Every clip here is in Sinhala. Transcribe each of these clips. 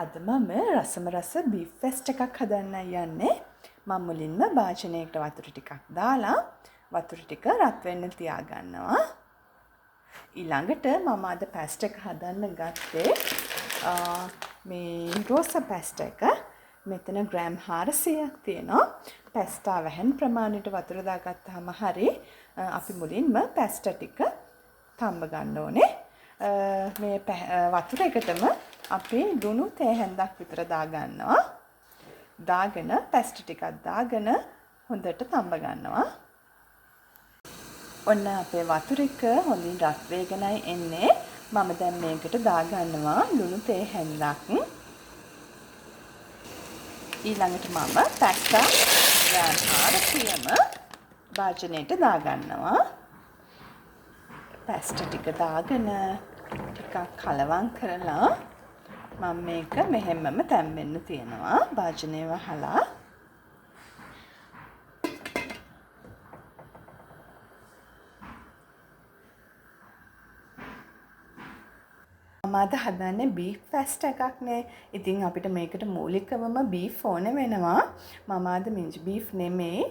අද මම රසම රස බීෆ් ෆෙස්ට් එකක් හදන්නයි යන්නේ. මම මුලින්ම භාජනයකට වතුර ටිකක් දාලා වතුර ටික රත් වෙන්න තියාගන්නවා. ඊළඟට මම අද පැස්ට් එක හදන්න ගත්තේ මේ රෝස පැස්ට් එක. මෙතන ග්‍රෑම් 400ක් තියෙනවා. පැස්ටා වැහෙන ප්‍රමාණයට වතුර දාගත්තාම හරි. අපි මුලින්ම පැස්ටා ටික තම්බ ගන්න ඕනේ. මේ වතුර එකටම අපි ලුණු තේ හැන්දක් විතර දාගන්නවා. දාගෙන පැස්ටා ටිකක් දාගෙන හොඳට තම්බ ගන්නවා. ඔන්න අපේ වතුර එක හොඳින් රත් වේගෙනයි එන්නේ. මම දැන් මේකට දාගන්නවා ලුණු තේ හැන්දක්. ඊළඟට මම පැස්ටා ග්‍රෑම් 400ම භාජනයට දාගන්නවා. පැස්ටා ටික දාගෙන ටිකක් කලවම් කරලා මම මේක මෙහෙම්මම තැම්බෙන්න තියනවා භාජනය වහලා. මම අද හදන්නේ බීෆ් ෆැස්ට් එකක් නේ. ඉතින් අපිට මේකට මූලිකවම බීෆ් ඕන වෙනවා. මම අද මින්ජ් බීෆ් නෙමෙයි,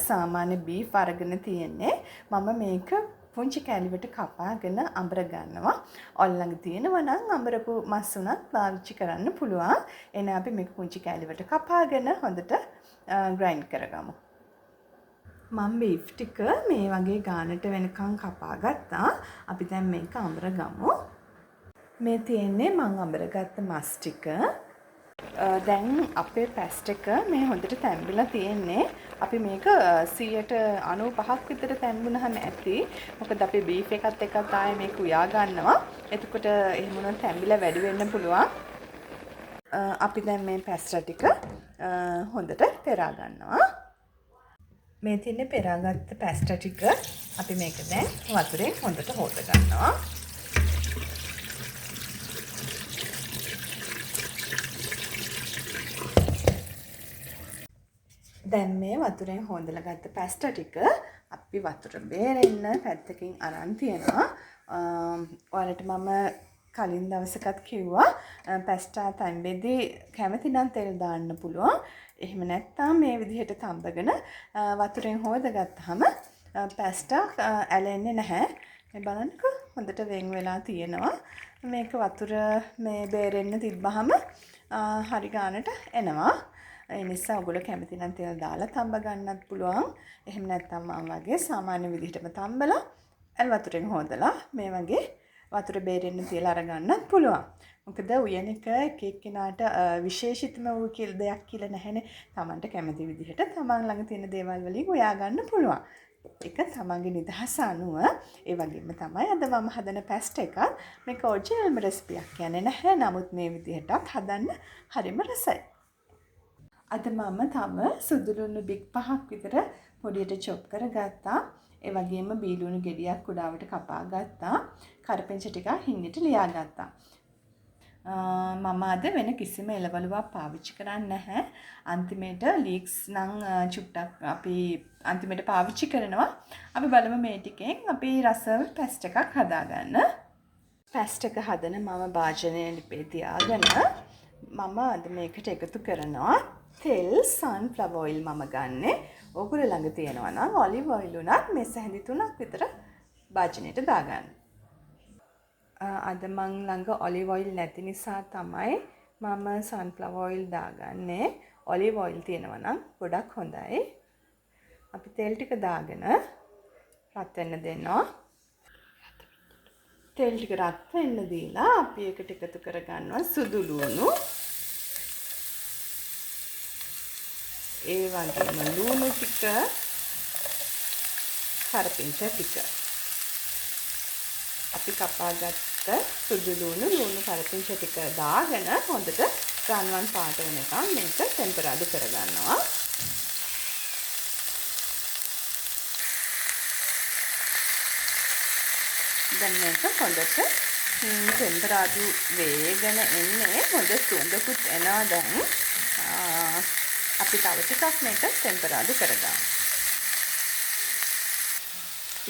සාමාන්‍ය බීෆ් අරගෙන තියෙන්නේ. මම මේක පුංචි කෑලිවට කපාගෙන අඹර ගන්නවා. ඔයාලා ළඟ තියෙනවා නම් අඹරපු මස් උනත් පාවිච්චි කරන්න පුළුවන්. එහෙනම් අපි මේක පුංචි කෑලිවට කපාගෙන හොඳට ග්‍රයින්ඩ් කරගමු. මම බීෆ් ටික මේ වගේ ගානට වෙනකන් කපා ගත්තා. අපි දැන් මේක අඹර ගමු. මේ තියෙන්නේ මං අඹරගත්ත මස් ටික. දැන් අපේ පැස්ට් එක මේ හොඳට තැම්බිලා තියෙන්නේ. අපි මේක 95% විතර තැම්බුනහම ඇති. මොකද අපි බීෆ් එකත් එක්කත් ආයේ මේක උයා ගන්නවා. එතකොට එහෙම වුණොත් තැම්බිලා වැඩි වෙන්න පුළුවන්. අපි දැන් මේ පැස්ටා ටික හොඳට පෙරා ගන්නවා. මේ තියෙන්නේ පෙරාගත්ත පැස්ටා ටික. අපි මේක දැන් වතුරෙන් හොඳට හොද ගන්නවා. දැන් මේ වතුරෙන් හොදලා ගත්ත පැස්ටා ටික අපි වතුර බේරෙන්න පැත්තකින් අරන් තියනවා. ඔයාලට මම කලින් දවසකත් කිව්වා, පැස්ටා තැම්බෙද්දී කැමති නම් තෙල් දාන්න පුළුවන්. එහෙම නැත්නම් මේ විදිහට තම්බගෙන, වතුරෙන් හොදගත්තාම, පැස්ටා ඇලෙන්නේ නැහැ. මේ බලන්නකෝ හොඳට වෙන් වෙලා තියෙනවා. මේක වතුර මේ බේරෙන්න තිබ්බහම, හරි ගානට එනවා. ඒ නිසා ඔයගොල්ලෝ කැමති නම් තෙල් දාලා තම්බ ගන්නත් පුළුවන්. එහෙම නැත්නම් මම වගේ සාමාන්‍ය විදිහටම තම්බලා ඇල් වතුරෙන් හොදලා මේ වගේ වතුර බේරෙන්න තියලා අරගන්නත් පුළුවන්. මොකද උයන එක එක එක්කෙනාට විශේෂිතම වූ කියලා දෙයක් කියලා නැහැනේ. තමන්ට කැමති විදිහට තමන් ළඟ තියෙන දේවල් වලින් උයා ගන්න පුළුවන්. ඒක තමන්ගේ නිදහස අනුව. ඒ වගේම තමයි අද මම හදන පැස්ට් එකත්. මේක ඔරිජිනල්ම රෙසිපියක් කියන්නේ නැහැ. නමුත් මේ විදිහටත් හදන්න හරිම රසයි. අද මම තව සුදු ලුණු බික් 5ක් විතර පොඩියට චොප් කරගත්තා. ඒ වගේම බී ලුණු ගෙඩියක් කුඩාවට කපා ගත්තා. කරපිංච ටිකක් හිංගිට ලියා ගත්තා. මම අද වෙන කිසිම එළවලුවක් පාවිච්චි කරන්නේ නැහැ. අන්තිමේට ලීක්ස් නම්, චුට්ටක් අපි අන්තිමේට පාවිච්චි කරනවා. අපි බලමු මේ ටිකෙන් අපි රස පැස්ට් එකක් හදාගන්න. පැස්ට් එක හදන මම භාජනය ලිපේ තියාගෙන මම අද මේකට එකතු කරනවා තෙල් සන්ෆ්ලවර් ඔයිල් මම ගන්නෙ. ඔයගොල්ලෝ ළඟ තියෙනවා නම් ඔලිව් ඔයිල් උනත් මේස හැඳි 3ක් විතර භාජනයට දාගන්න. අද මං ළඟ ඔලිව් ඔයිල් නැති නිසා තමයි මම සන්ෆ්ලවර් ඔයිල් දාගන්නේ. ඔලිව් ඔයිල් තියෙනවා නම් ගොඩක් හොඳයි. අපි තෙල් ටික දාගෙන රත් වෙන්න දෙනවා. තෙල් ටික රත් වෙන්න දීලා අපි ඒකට එකතු කරගන්නවා සුදු ලුණු. ඒ වගේම ලුණු ටික, කරපිංච ටික. අපි කපාගත්ත සුදු ලුණු, ලුණු කරපිංච ටික දාගෙන හොඳට රන්වන් පාට වෙනකම් මේක ටෙම්පරාදු කරගන්නවා. දැන් මේක හොඳට ටෙම්පරාදු වේගන එන්නේ හොඳ සුවඳකුත් එනවා දැන්. අපි තව ටිකක් මේක ටෙම්පරාදු කරගමු.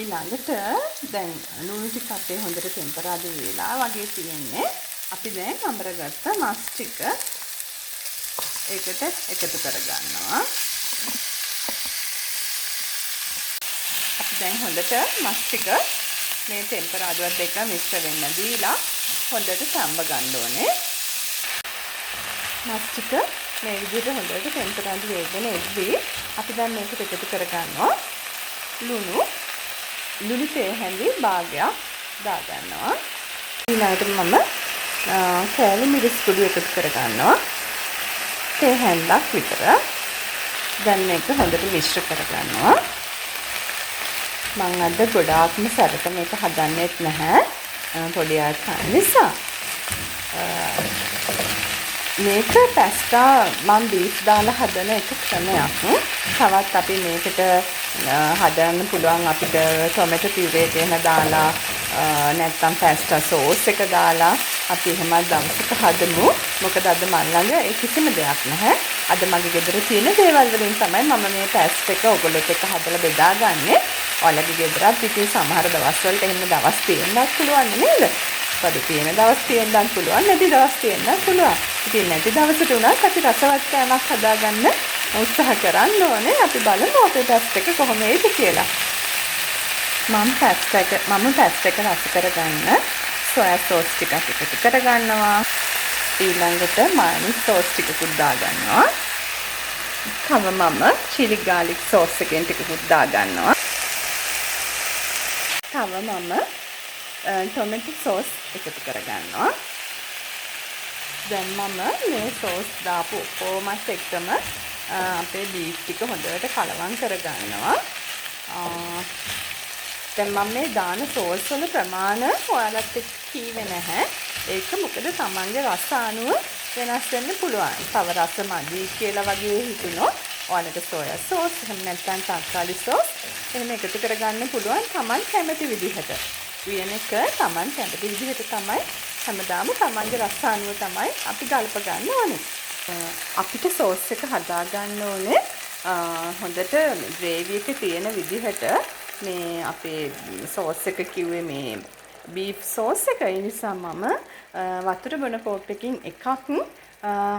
ඊළඟට දැන් ලුණු ටික අපේ හොඳට ටෙම්පරාදු වෙලා වගේ තියෙන්නේ. අපි දැන් අඹරගත්ත මස් ටික ඒකට එකතු කරගන්නවා. අපි දැන් හොඳට මස් ටික මේ තෙම්පරාදුවත් එක්ක මිශ්‍ර වෙන්න දීලා හොඳට තම්බ ගන්න ඕනේ. මස් ටික මේ විදිහට හොඳට තෙම්පරාදු වේගෙන එද්දී අපි දැන් මේකට එකතු කරගන්නවා ලුණු. ලුණු තේ හැඳි භාගයක් දාගන්නවා. ඊළඟට මම කෑලි මිරිස් කුඩු එකතු කරගන්නවා තේ හැන්දක් විතර. දැන් මේක හොඳට මිශ්‍ර කරගන්නවා. මං අද ගොඩාක්ම සැරට මේක හදන්නෙත් නැහැ, පොඩි අය කන නිසා. මේක පැස්ටා මං බීෆ් දාලා හදන එක ක්‍රමයක්. තවත් අපි මේකට හදන්න පුළුවන් අපිට ටොමැටෝ පියුරේ එක එහෙම දාලා, නැත්නම් පැස්ටා සෝස් එක දාලා අපි එහෙමත් දවසක හදමු. මොකද අද මං ළඟ ඒ කිසිම දෙයක් නැහැ. අද මගේ ගෙදර තියෙන දේවල් වලින් තමයි මම මේ පැස්ට් එක ඔයගොල්ලොත් එක්ක හදලා බෙදාගන්නේ. ඔයාලගේ ගෙදරත් ඉතින් සමහර දවස් වලට එහෙම දවස් තියෙන්නත් පුළුවන් නේද? බඩු තියෙන දවස් තියෙන්නත් පුළුවන්, නැති දවස් තියෙන්නත් පුළුවන්. ඉතින් නැති දවසට උනත් අපි රසවත් කෑමක් හදාගන්න උත්සාහ කරන්න ඕනේ. අපි බලමු අපේ පැස්ට් එක කොහොම වෙයිද කියලා. මම පැස්ට් එක රස කරගන්න සෝයා සෝස් ටිකක් එකතු කරගන්නවා. ඊළඟට මයොනිස් සෝස් ටිකකුත් දාගන්නවා. තව මම චිලි ගාලික් සෝස් එකෙන් ටිකකුත් දාගන්නවා. තව මම ටොමැටෝ සෝස් එකතු කරගන්නවා. දැන් මම මේ සෝස් දාපු ඔක්කොමත් එක්කම අපේ බීෆ් ටික හොඳට කලවම් කරගන්නවා. දැන් මම මේ දාන සෝස් වල ප්‍රමාණ ඔයාලත් එක්ක කීවේ නැහැ. ඒක මොකද තමන්ගේ රස අනුව වෙනස් වෙන්න පුළුවන්. තව රස මදි කියලා වගේ හිතුනොත් ඔයාලට සෝයා සෝස් එහෙම නැත්නම් තක්කාලි සෝස් එහෙම එකතු කරගන්න පුළුවන් තමන් කැමති විදිහට. උයන එක තමන් කැමති විදිහට තමයි හැමදාම තමන්ගේ රස අනුව තමයි අපි ගලප ගන්න ඕනේ. අපිට සෝස් එක හදාගන්න ඕනේ හොඳට ග්‍රේවි එක තියෙන විදිහට. මේ අපේ සෝස් එක කිව්වේ මේ බීෆ් සෝස් එක. ඒ නිසා මම වතුර බොන කෝප් එකකින් එකක්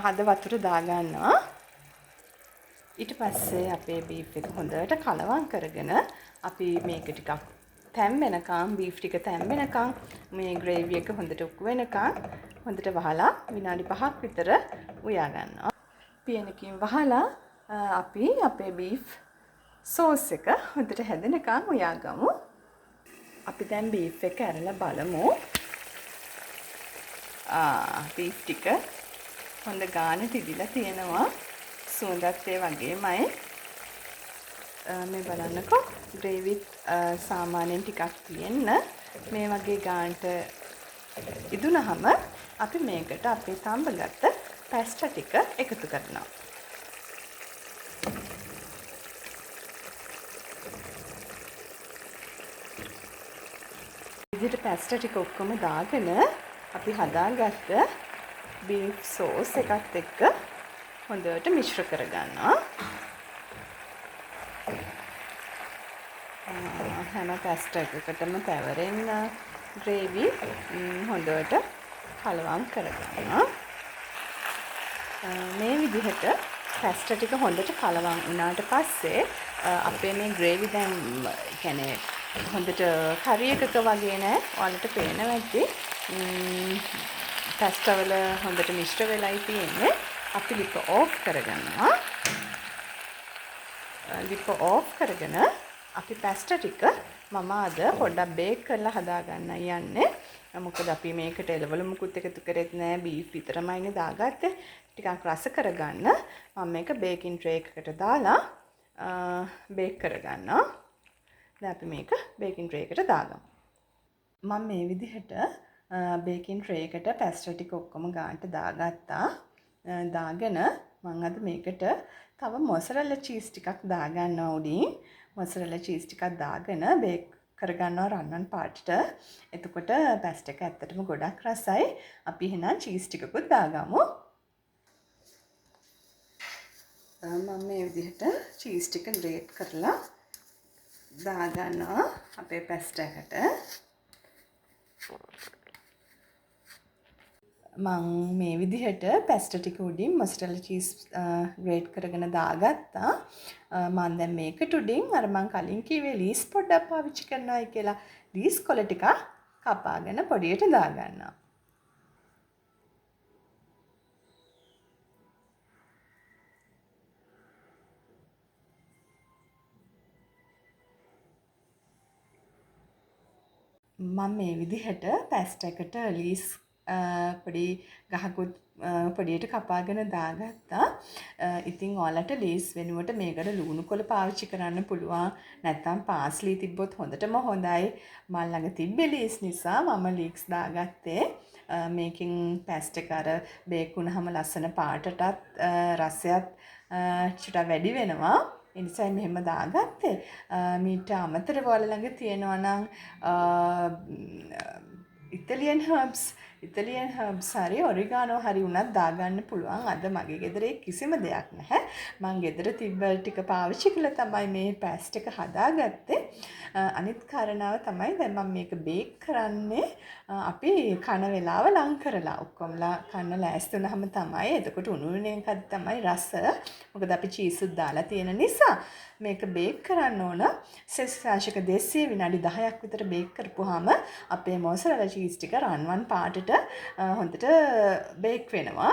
හද වතුර දාගන්නවා. ඊට පස්සේ අපේ බීෆ් එක හොඳට කලවම් කරගෙන අපි මේක ටිකක් තැම්බෙනකම්, බීෆ් ටික තැම්බෙනකම්, මේ ග්‍රේවි එක හොඳට උක්කු වෙනකම් හොඳට වහලා විනාඩි 5ක් විතර උයා ගන්නවා. පියනකින් වහලා අපි අපේ බීෆ් සෝස් එක හොඳට හැදෙනකම් උයාගමු. අපි දැන් බීෆ් එක ඇරලා බලමු. බීෆ් ටික හොඳ ගානට ඉදිලා තියෙනවා. සුවඳත් ඒ වගේමයි. මේ බලන්නකෝ ග්‍රේවිත් සාමාන්‍යයෙන් ටිකක් තියෙන්න මේ වගේ ගානට ඉදුණහම අපි මේකට අපේ තඹගත්ත පැස්ටා ටික එකතු කරනවා. විදිහට පැස්ටා ටික ඔක්කොම දාගෙන අපි හදාගත්ත බීෆ් සෝස් එකත් එක්ක හොඳට මිශ්‍ර කරගන්නවා. හැම පැස්ටා එකකටම පැවරෙන්න ග්‍රේවි හොඳට කලවම් කරගන්නවා. මේ විදිහට පැස්ටා ටික හොඳට කලවම් වුණාට පස්සේ අපේ මේ ග්‍රේවි දැන් හොඳට කරි එකක වගේ නෑ. ඔයාලට පේනවා ඇති. පැස්ටා වල හොඳට මිශ්‍ර වෙලයි තියෙන්නේ. අපි ලිප ඕෆ් කරගන්නවා. ලිප ඕෆ් කරගෙන අපි පැස්ටා ටික මම අද පොඩ්ඩක් බේක් කරලා හදාගන්න යන්නේ. මොකද අපි මේකට එළවලු මුකුත් එකතු කරෙත් නෑ, බීෆ් විතරමයිනේ දාගත්තේ. ටිකක් රස කරගන්න මම මේක බේකින් ට්‍රේ එකකට දාලා බේක් කරගන්නවා. දැන් අපි මේක බේකින් ට්‍රේ එකට දාගමු. මම මේ විදිහට බේකින් ට්‍රේ එකට පැස්ටා ටික ඔක්කොම ගානට දාගත්තා. දාගෙන මං අද මේකට තව මොසරෙල්ලා චීස් ටිකක් දාගන්නවා උඩින්. මොසරෙල්ලා චීස් ටිකක් දාගෙන බේක් කරගන්නවා රන්වන් පාටට. එතකොට පැස්ටා එක ඇත්තටම ගොඩක් රසයි. අපි එහෙනම් චීස් ටිකකුත් දාගමු. මම මේ විදිහට චීස් ටික ග්‍රේට් කරලා දාගන්නවා අපේ පැස්ටා එකට. මං මේ විදිහට පැස්ටා ටික උඩින් මොසරෙලා චීස් ග්‍රේට් කරගෙන දාගත්තා. මං දැන් මේකට උඩින් අර මං කලින් කිව්වේ ලීස් පොඩ්ඩක් පාවිච්චි කරනවායි කියලා ලීස් කොළ ටිකක් කපාගෙන පොඩියට දාගන්නවා. මම මේ විදිහට පැස්ටා එකට ලීස් පොඩි ගහකුත් පොඩියට කපාගෙන දාගත්තා. ඉතින් ඔයාලට ලීස් වෙනුවට මේකට ලුණු කොළ පාවිච්චි කරන්න පුළුවන්. නැත්නම් පාස්ලි තිබ්බොත් හොඳටම හොඳයි. මල් ළඟ තිබ්බේ ලීස් නිසා මම ලීක්ස් දාගත්තේ. මේකෙන් පැස්ටා එක අර බේක් වුණාම ලස්සන පාටටත් රසයත් චුට්ටක් වැඩි වෙනවා. ඒ නිසා මෙහෙම දාගත්තේ. මීට අමතරව ඔයාලා ළඟ තියෙනවා නම් ඉටලියන් හර්බ්ස් හරි ඔරිගානෝ හරි වුණත් දාගන්න පුළුවන්. අද මගේ ගෙදර ඒ කිසිම දෙයක් නැහැ. මං ගෙදර තිබ්බ ටික පාවිච්චි කරලා තමයි මේ පැස්ට් එක හදාගත්තේ. අනිත් කාරණාව තමයි දැන් මම මේක බේක් කරන්නේ අපි කන වෙලාව ලං කරලා. ඔක්කොමලා කන්න ලෑස්ති වුණාම තමයි. එතකොට උණු උණු එකක් තමයි රස. මොකද අපි චීසුත් දාලා තියෙන නිසා. මේක බේක් කරන්න ඕන සෙල්සියස් 200 විනාඩි 10ක් විතර බේක් කරපුවාම අපේ මොසරෙලා චීස් ටික රන්වන් පාටට හොඳට බේක් වෙනවා.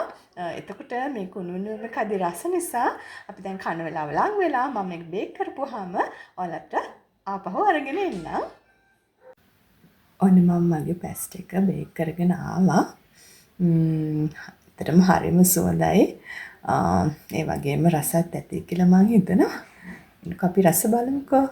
එතකොට මේ කුණු උණුම කඩි රස නිසා අපි දැන් කන වෙලාව ලං වෙලා මම මේක බේක් කරපුවාම ඔයාලට ආපහු අරගෙන එන්නම්. ඔන්න මම මගේ පැස්ට් එක බේක් කරගෙන ආවා. ඇත්තටම හරිම සුවඳයි. ඒ වගේම රසත් ඇති කියලා මං හිතනවා. එනකෝ අපි රස බලමුකෝ.